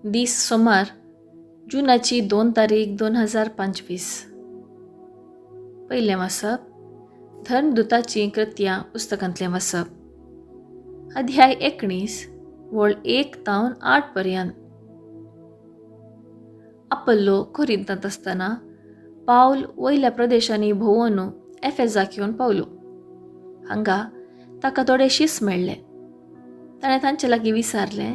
दीस सोमार, जुनाची 2 तारीख 2025. पयलें वाचप धर्मदुताचीं कृत्यां पुस्तकांतलें वाचप, अध्याय 19 वळ 1 तावन 8 पर्यंत. अपोल्लो कोरिंतांत आसतना पावल वयल्या प्रदेशांनी भोंवन एफेजाक येवन पावलो. हांगा ताका थोडे शीस मेळ्ळे. ताणें तांचे लागीं विचारलें,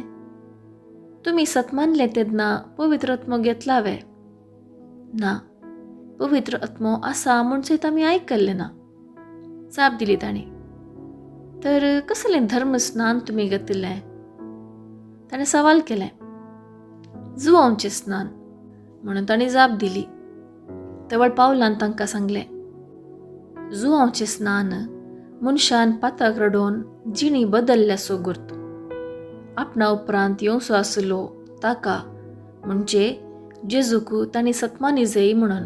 तुमी सत मानलें तेन्ना पवित्र आत्मो घेतला वे? ना, पवित्र आत्मो आसा म्हूण सयत आमी आयकल्लें ना, जाप दिली ताणें. तर कसलें धर्म स्नान तुमी घेतिल्लें? ताणें सवाल केलें. जुवांचें स्नान म्हणून ताणें जाप दिली. तवळ पावलान तांकां सांगलें, जुवांचें स्नान मनशान पातक रडोवन जिणी बदल्ल्याचो गुर्त. आपणा उपरांत येवचो आसलो ताका म्हणजे जेजूक तांणी सतमानी जय म्हणून.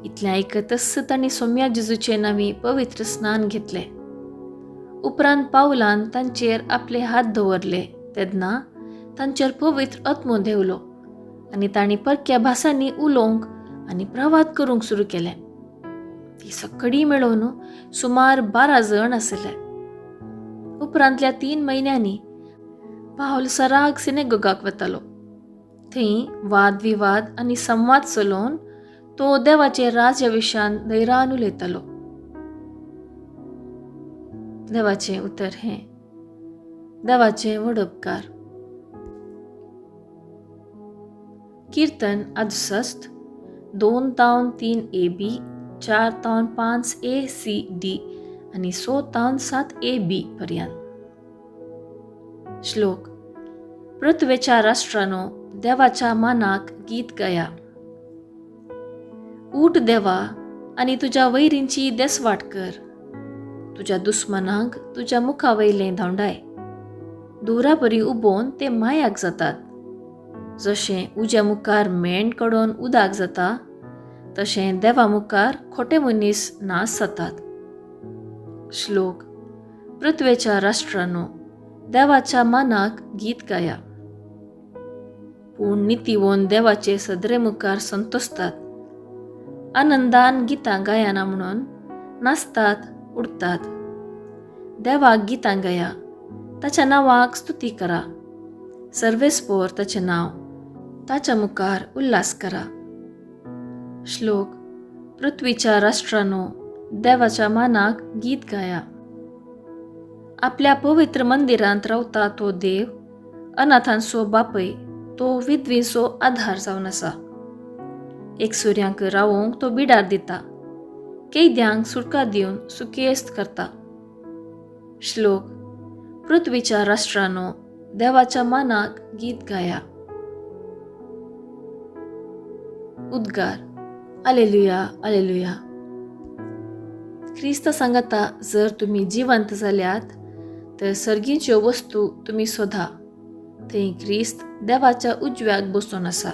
इतलें आयकतच तांणी सोम्या जेजूचे नांवी पवित्र स्नान घेतलें. उपरांत पावलान तांचेर आपले हात दवरले तेन्ना तांचेर पवित्र आत्मो देंवलो आनी तांणी परक्या भासांनी उलोवंक आनी प्रवाद करूंक सुरू केलें. ती सगळीं मेळोवन सुमार 12 जण आसले. उपरांतल्या 3 म्हयन्यांनी पावल सराग सिनेगोगाक वतालो. थंय वादविवाद आनी संवाद चलोवन तो देवाचे राज्या विशयान धैर्यान उलयतालो. देवाचें उतर हें. देवाचें व्हड उपकार. कीर्तन 68 2 तावन 3 AB, 4 तावन 5 ACD आनी 6 तावन 7 AB पर्यंत. श्लोक. पृथ्वेच्या राष्ट्रानो देवाच्या मानाक गीत गाया. उठ देवा आनी तुज्या वैरींची देसवाट कर. तुज्या दुस्मनांक तुज्या मुखा वयलें धांवडाय. दुरापरी उबोवन ते मायाक जातात. जशें उज्या मुखार मेण कडोवन उदक जाता तशें देवा मुखार खोटे मनीस नाश जातात. श्लोक. पृथ्वेच्या राष्ट्रानो देवाच्या मानाक गीत गाया. पूण नितीवोन देवाचे सदरे मुखार संतोसतात. आनंदान गितां गायना म्हणून नाचतात उडतात. देवाक गितां गाया, ताच्या नांवाक स्तुती करा. सर्वेस्पोर ताचें नांव, ताच्या मुखार उल्हास करा. श्लोक. पृथ्वीच्या राष्ट्रानो देवाच्या मानाक गीत गाया. आपल्या पवित्र मंदिरांत रावता तो देव, अनाथांचो बापय, तो विधवींचो आधार जावन आसा. एकसुऱ्यांक रावोंक तो बिडार दिता, कैद्यांक सुटका दिवन सुकेस्त करता. श्लोक. पृथ्वीच्या राष्ट्रानो देवाच्या मानाक गीत गाया. उद्गार. आलेलुया, आलेलुया. क्रिस्त सांगता, जर तुमी जिवंत जाल्यात तर सर्गीच्यो वस्तू तुमी सोदा, थंय क्रिस्त देवाच्या उजव्याक बसून आसा.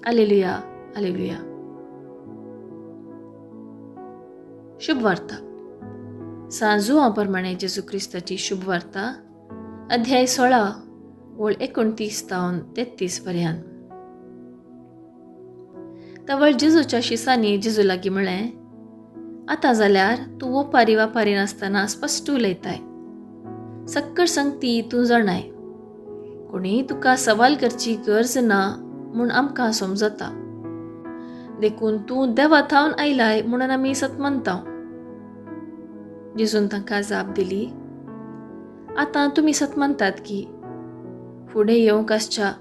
आलेलुया, आलेलुया. शुभवार्ता. सांजुआ प्रमाणे जेजू क्रिस्ताची शुभवार्ता, अध्याय 16 वळ 29 तावन 33 पर्यंत. तवळ जेजूच्या शिसांनी जेजू लागीं म्हळें, आतां जाल्यार तूं ओपारी वापारी नासतना स्पश्ट उलयताय. सक्कड संगती तूं जाणाय. कोणीय तुका सवाल करची गरज ना म्हूण आमकां समजता. देखून तूं देवा थावन आयलाय म्हणून आमी सत मानता. जेजून तांकां जाप दिली, आतां तुमी सत मानतात की फुडें येवंक आसच्या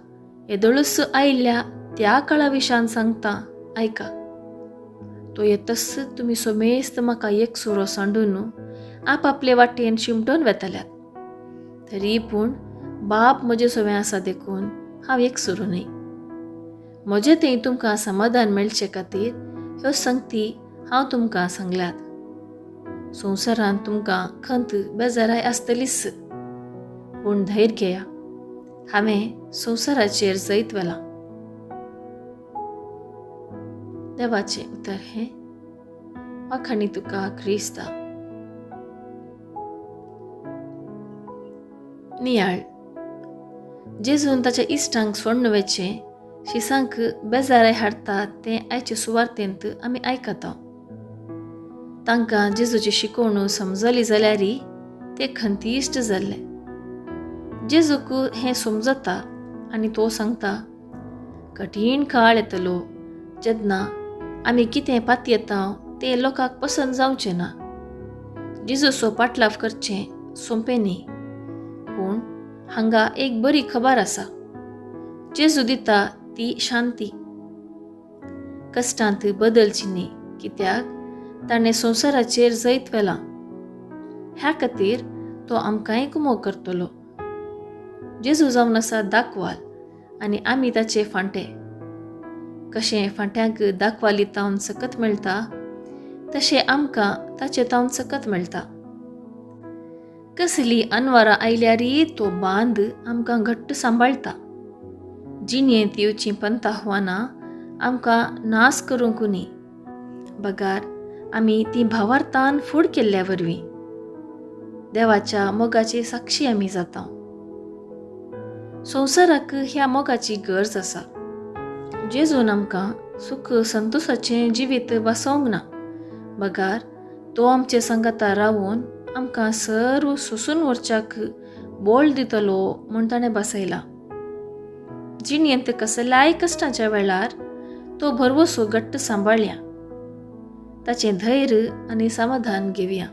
येदोळूच आयिल्ल्या त्या काळा विशान सांगता, आयका. तो येतच तुमी सोमेस्त म्हाका एक सुरो सांडून आपआपले वाटेन शिमटोन वेताल्यात. तरी पूण बाप म्हजे सवें आसा देखून हांव एक सुरू न्हय. म्हजें थंय तुमकां समाधान मेळचे खातीर ह्यो संगती हांव तुमकां सांगल्यात. संवसारांत तुमकां खंत बेजाराय आसतलीच, पूण धैर्य घेया, हांवें संवसाराचेर जैत व्हेलां. देवाचें उतर हें. वाखाणी तुका क्रिस्ता. नियाळ. जेजून ताच्या इश्टांक सोडून वचचें शिसांक बेजाराय हाडटा तें आयचे सुवार्तेंत आमी आयकता. तांकां जेजूची शिकवणूक समजली जाल्यारय ते खंतीश्ट जाल्ले. जेजूक हें समजता आनी तो सांगता, कठीण काळ येतलो जेन्ना आमी कितें पातयेता तें लोकांक पसंत जावचें ना. जेजूचो पाटलाव करचें सोंपें न्ही, पूण हांगा एक बरी खबर आसा. जेजू दिता ती शांती. कश्टांत बदलची न्ही, कित्याक ताणें संवसाराचेर जैत व्हेलां. ह्या खातीर तो आमकांय कुमो करतलो. जेजू जावन आसा दाखवाल आनी आमी ताचे फांटे. कशें फांट्यांक दाखवाली तावन सकत मेळटा तशें आमकां ताचे तावन सकत मेळटा. कसली अनवरां आयल्यारय तो बांद आमकां घट्ट सांबाळटा. जिणेंत येवचीं पंताहवानां आमकां नाश करूंक न्ही, बगार आमी ती भावार्थान फूड केल्ल्या वरवीं देवाच्या मोगाची साक्षी आमी जाता. संवसाराक ह्या मोगाची गरज आसा. जेजून आमकां सुख संतोशाचें जिवीत बसोवंक ना, बगार तो आमचे सांगाता रावून आमकां सर्व सोसून व्हरच्याक बोळ दितलो म्हूण ताणें बसयलां. जिणेंत कसल्याय कश्टाच्या वेळार तो भरवसो घट्ट सांबाळया. ताचें धैर्य आनी समाधान घेवया.